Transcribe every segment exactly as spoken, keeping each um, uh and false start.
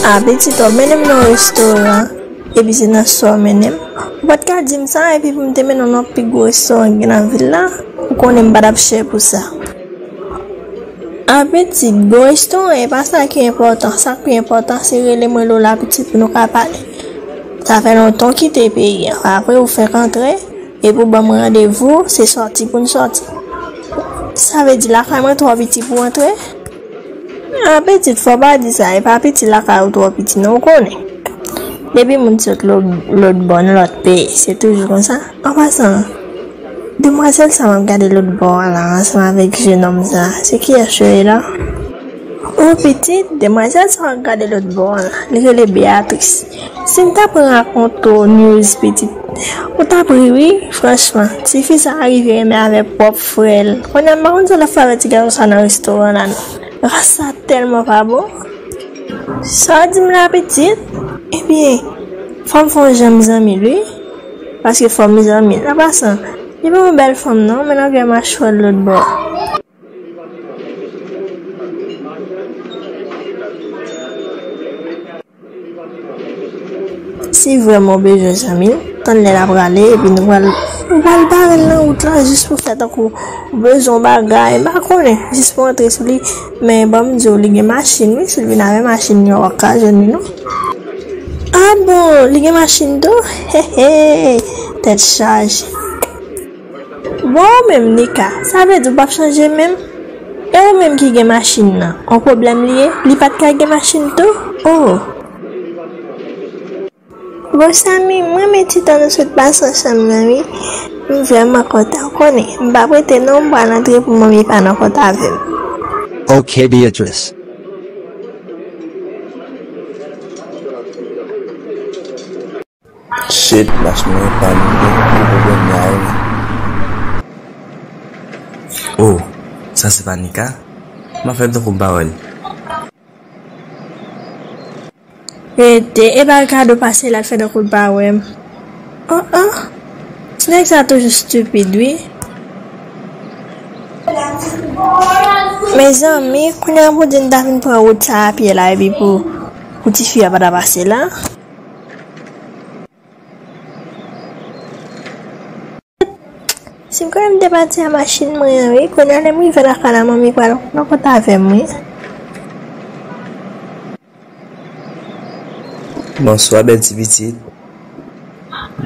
A, pitit, w ap mennen m nan yon restoran, epi se nan sa w mennen m. Ou pa t ka di m sa, epi pou m te mennen w nan pi gwo restoran ki gen nan vil la, ou konnen m pa t ap chè pou sa. A, pitit, gwo restoran, e pa sa ki enpòtan. Sa k pi enpòtan, se rele m, rele w la, pitit, pou nou ka pale. Sa fè lontan w kite peyi a. Pa vre, ou fèk antre, epi w ban m randevou, se sòti pou n sòti. Sa vle di lakay mwen twò piti pou w antre? A, pitit, fò w pa di sa, e pa piti lakay ou twò piti, non, ou konnen. Depi moun sot lòt, lòt bò, nan lòt peyi, se toujou konsa. An pasan, demwazèl sa m ap gade lòt bò a la, ansanm avèk jenòm sa, se kiyès yo ye la? O, pitit, demwazèl sa w ap gade lòt bò a la, li rele Beatrice. Si m ta pran rakonte w news, pitit, ou t ap ri, wi, franchman. Tifi sa a rive renmen avèk pwòp frè l. Kounye a, m pa konn sa l ap fè avèk ti gason sa nan restoran la, non. Ras sa tèlman pa bon. Sa w di m la, pitit? Ebyen, fò m fè yon jan m zanmi l, wi. Paske fò m zanmi l. An pasan, li pa yon bèl fanm, non, men nan vè machwè l lòt bò. Si vrèman w bezwen zanmi l, tann lè l ap rale, epi nou pral, ou pral bare l nan wout la, jis pou fè tankou ou bezwen yon bagay, m pa konnen, jis pou antre sou li. Men ban m di w, li gen machin, wi, si l vin avè machin li, w ap ka jwenn li, non. A bon, li gen machin tou? He, he, tèt chaje. Bon, ou menm, Nika, sa vle di w p ap chanje menm? E ou menm ki gen machin nan, yon pwoblèm li ye? Li pa t ka gen machin tou? Oh! Bon, Samy, m renmen ti tan nou sot pase ansanm nan, wi. M vrèman kontan, ou konnen. M p ap rete non, m pral antre pou manmi pa nan kont avè m. Ok, Beatrice. Shit, machin nan pa nou, ki pwoblèm la, wi. Oh, sa se pa Nika? M ap fè tankou m pa wè l. Rete, e pa Ricardo pase la, l fè tankou l pa wè m. Oh, oh. Ti nèg sa toujou stupid, wi. Mezanmi, kounye a pou di n ta vin pran wout sa a pye la, epi pou, pou tifi a pa ta pase la. Si m konnen m te pati a machin mwen an, wi, kounye a lè m rive lakay la, manmi pral nan kont avè m, wi. Bonswa, bèl ti pitit.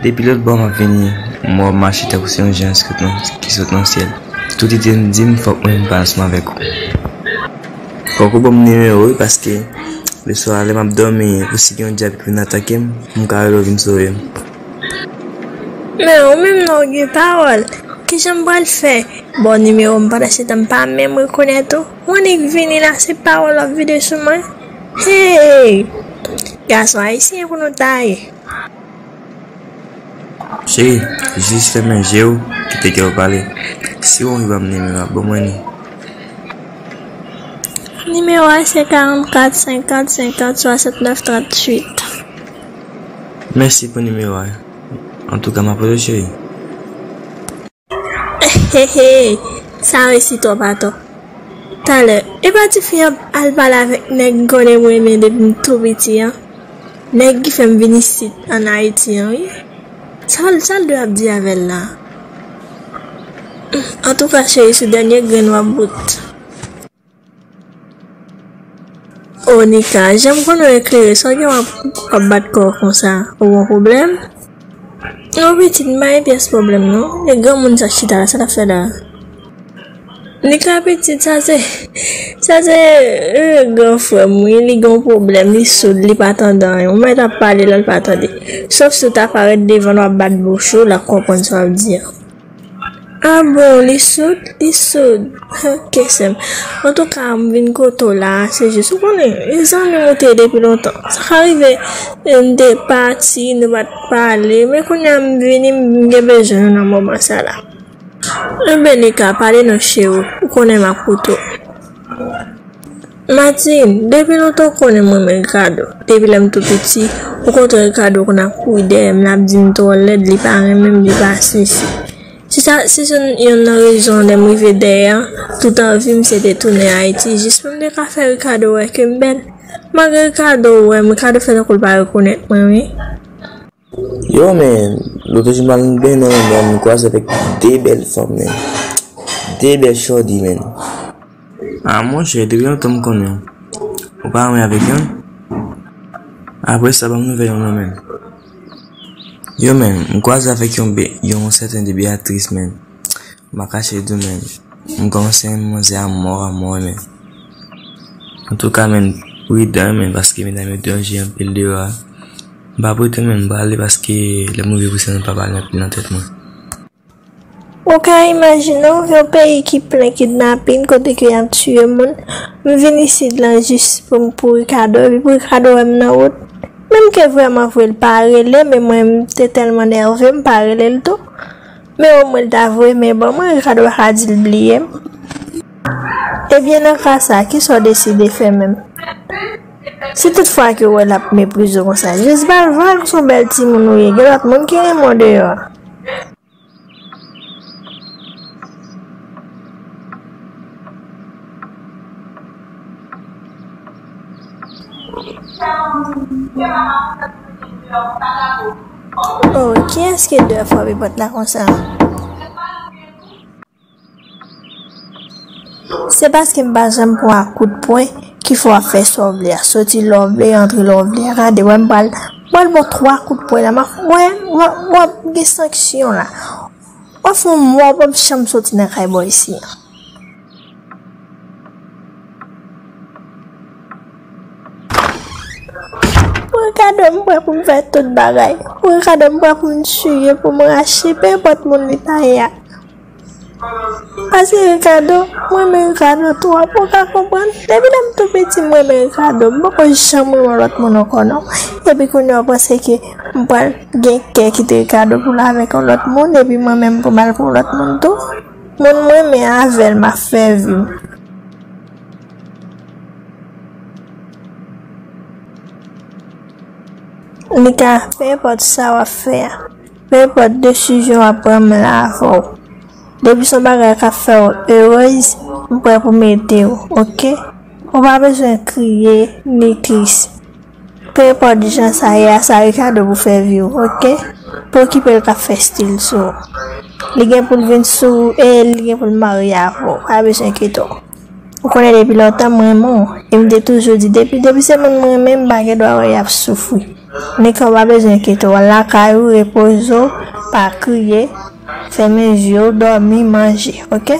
Depi lòt bò m ap vini, m wè w ap mache tankou se yon jan ki sot nan, ki sot nan syèl. Tout ide m di m fòk mwen vin pale ansanm avèk ou. Fòk ou ban m nimewo w, wi, paske leswa lè m ap dòmi, pou si gen yon dyab ki vin atake m, pou m ka rele w vin sove m. Men ou menm non, w gen pawòl. Kijan m pral fè? Ba w nimewo m pandan se tan m pa menm rekonèt ou? Ou annik vini la, se pawòl w ap vide sou mwen? Hey! Gason ayisyen pou nou ta ye. Cheri, jis fèmen je w, kite kè w pale. Si w anvi ban m nimewo a, ban mwen li. Nimewo a se karannkat senkant senkant swasantnèf tranntuit. Mèsi pou nimewo a. Antouka, m ap rele w, cheri. Hehe, sa resi twòp atò. Talè, e pa tifi an al pale avèk nèg m konnen m renmen depi m tou piti an? Nèg ki fè m vin isit ann Ayiti an, wi. Sa l, sa l dwe ap di avè l la? Antouka, cheri, sou dènye grenn w ap bout. O Nika, jan m konnen w eklere, sa w gen w ap, w ap bat kò w konsa? Ou gen pwoblèm? Non, pitit, m pa gen pyès pwoblèm, non. E granmoun sa k chita la, sa l ap fè la? Nika pitit, sa se, sa se, eh, gran frè m, wi, li gen yon pwoblèm, li soud, li pa tande anyen. Ou mèt ap pale la, l pa tande. Sòf si w ta parèt devan l, w ap bat bouch ou, l ap konprann sa w ap di a. A bon, li soud? Li soud. Ok, sè m. Antouka, m vin kote w la, se jis, ou konnen, e zanmi m ou te ye depi lontan. Sa ka rive, e, m te pati, nou pa t pale, men kounye a m vini, m gen bezwen w nan moman sa la. Enben, Nika, pale non, cheri, ou konnen m ap koute w. Martine, depi lontan ou konnen m renmen Ricardo. Depi lè m tou piti, ou kontre Ricardo konn ap kouri dèyè m, l ap di m twò lèd, li pa renmen m, li pa sesi. Se sa, se youn nan rezon lè m rive dèyè an, tout anvi m se te tounen Ayiti, jis pou m te ka fè Ricardo wè ke m bèl. Malgre Ricardo wè m, Ricardo fè tankou l pa rekonèt mwen, wi. Yo, men, lòt jou m al nan benyen, men, m kwaze avèk de bèl fanm, men. De bèl shorty, men. Ah, monchè, depi lontan m konnen w. Ou pa renmen avèk youn? Apre sa, ban m nouvèl yo non, men. Yo, men, m kwaze avèk yon be-, yon sèten de Beatrice, men. M pa kache di w, men. M kòmanse renmen manzè a mò, a mò, men. Antouka, men, pridan, men, paske medam yo deranje anpil deyò a. M pa pretann, men, m prale paske lè m rive Brisèl, m pa pale anpil nan tèt mwen. Ou ka imajine w, yon peyi ki plen kidnapin, kote ke y ap tiye moun. M vin isit lan jis pou m, pou Ricardo, epi pou Ricardo wè m nan wout. Menm ke vrèman vre, l pa rele, men mwen, m te tèlman nève, m pa rele l tou. Men omwen, l ta voye men ban mwen, Ricardo pa ka di l bliye m. Ebyen, nan ka sa, kisa w deside fè menm? Si tout fwa ke w wè l ap meprize w konsa, jis ba l vag, s on bèl timoun ou ye, gen lòt moun ki renmen w deyò a. Oh, kiyès ki dwe frape pòt la konsa? Se paske m pa janm pran ak kout pwen ki fè w ap fè sa w vle a. Soti lè w vle, antre lè w vle a. Gade, wè m pral, m pral ba w twa kout pwen la. M ap, wè, w ap, w ap gen sanksyon la. W ap fè yon mwa, w p ap janm soti nan kay bò isi a. Pou Ricardo, m prè pou m fè tout bagay. Pou Ricardo, m prè pou m tiye, pou m rache, pe enpòt moun li ta ye a. Paske Ricardo, mwen renmen Ricardo twòp, ou ka konprann. Depi lè m tou piti, mwen renmen Ricardo. M poko janm renmen yon lòt moun ankò, non. Epi kounye a, w panse ke m pral gen kè kite Ricardo pou l avèk yon lòt moun, epi mwen menm pou m al pou yon lòt moun tou. Moun mwen renmen avè l, m ap fè vi m. Li ka, pe enpòt sa w ap fè a, pe enpòt desizyon w ap pran, m la avè w. Depi s on bagay k ap fè w erez, m prè pou m ede w, oke? Ou pa bezwen kriye, ni tris. Pe enpòt jan sa ye a, sa Ricardo pou fè vi w, oke? Pa okipe l k ap fè stil sou ou. Li gen pou l vin sou ou e li gen pou l marye avè w. Pa bezwen enkyete w. Ou konnen depi lontan m renmen w. E m te toujou di depi, depi se moun m renmen, m pa gen dwa wè y ap soufri. Nika, w pa bezwen enkyete w. Al lakay ou, repoze w, pa kriye, fèmen je w, dòmi, manje, oke?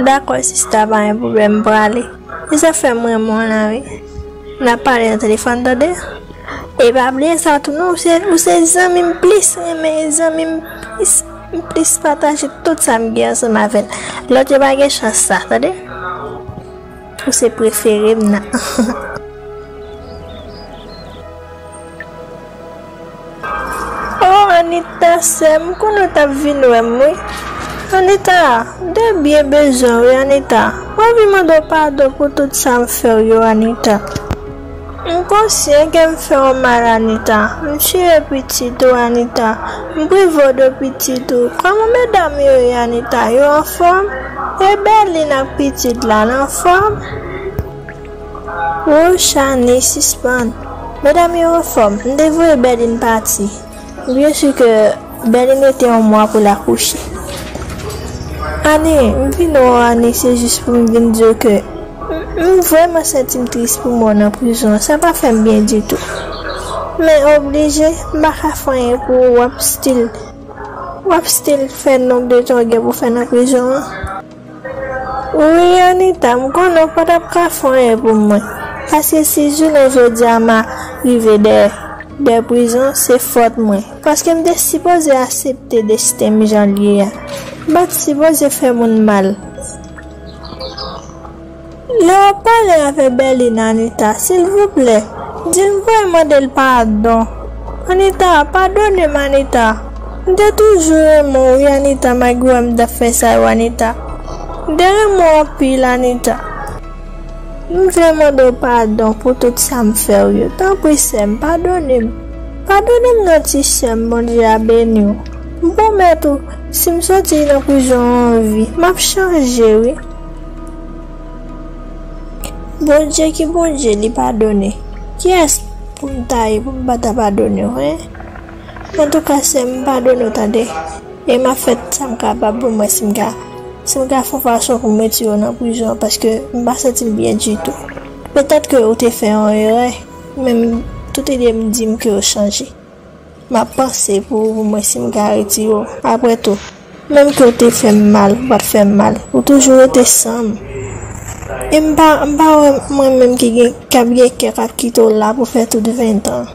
Dakò, sista, pa gen pwoblèm, m prale. E sa fè m renmen w la, wi. N ap pale nan telefòn, tande? E pa bliye sa tou, non, ou se, ou se zanmi m plis renmen, zanmi m plis, m plis pataje tout sa m gen ansanm avè l. Lòt yo pa gen chans sa, tande? Ou se prefere m nan. Oh, Anita, sè m, konnen w t ap vin wè m, wi. Anita, m te byen bezwen w, wi, Anita. Mwen vin mande w padon pou tout sa m fè w yo, Anita. M konsyan ke m fè w mal, Anita. M tiye pitit ou, Anita. M prive w de pitit ou. Kòman medam yo ye, Anita? Yo anfòm? E Berline ak pitit la, l anfòm? Wouch, Ani, sispann. Medam yo anfòm. M te voye Berline pati. Byen si ke Berline rete yon mwa pou l akouche. Ani, m vin wè w, Ani, se jis pou m vin di w ke m, m vrèman santi m tris pou mò nan prizon an. Sa pa fè m byen ditou. Men oblije, m pa ka fè anyen pou ou, w ap still, w ap still fè nonb de tan w gen pou fè nan prizon an. Wi, Anita, m konnen w pa t ap ka fè anyen pou mwen. Paske si jounen jodi a m a rive dèyè, dèyè prizon, se fòt mwen. Paske m te sipoze aksepte desten m jan l ye a. M pa t sipoze fè moun mal. Lè w ap pale avèk Berline, Anita, silvouplè, di l m voye mande l padon. Anita, padone m, Anita. M te toujou renmen w, wi, Anita, malgre w wè m t ap fè sa yo, Anita. M te renmen w anpil, Anita. M vle mande w padon pou tout sa m fè w yo. Tanpri, sè m, padone m. Padone m non, ti sè m, Bondye a beni w. M pwomèt ou, si m soti nan prizon an an vi, m ap chanje, wi. Bondye ki Bondye, li padone. Kiyès pou m ta ye pou m pa ta padone w, en? Antouka, sè m, m padone w, tande. E m ap fè tout sa m kapab pou m wè si m ka, si m ka fè yon fason pou m retire w nan prizon an, paske m pa santi m byen ditou. Petèt ke ou te fè yon erè, men m, tout ide m di m ke w chanje. M ap panse pou ou pou m wè si m ka retire w. Apre tou, menm ke w te fè m mal, ou pa t fè m mal, ou toujou rete san m. E m pa, m pa wè mwen menm ki gen, k ap gen kè k ap kite w la pou fè tout ven tan.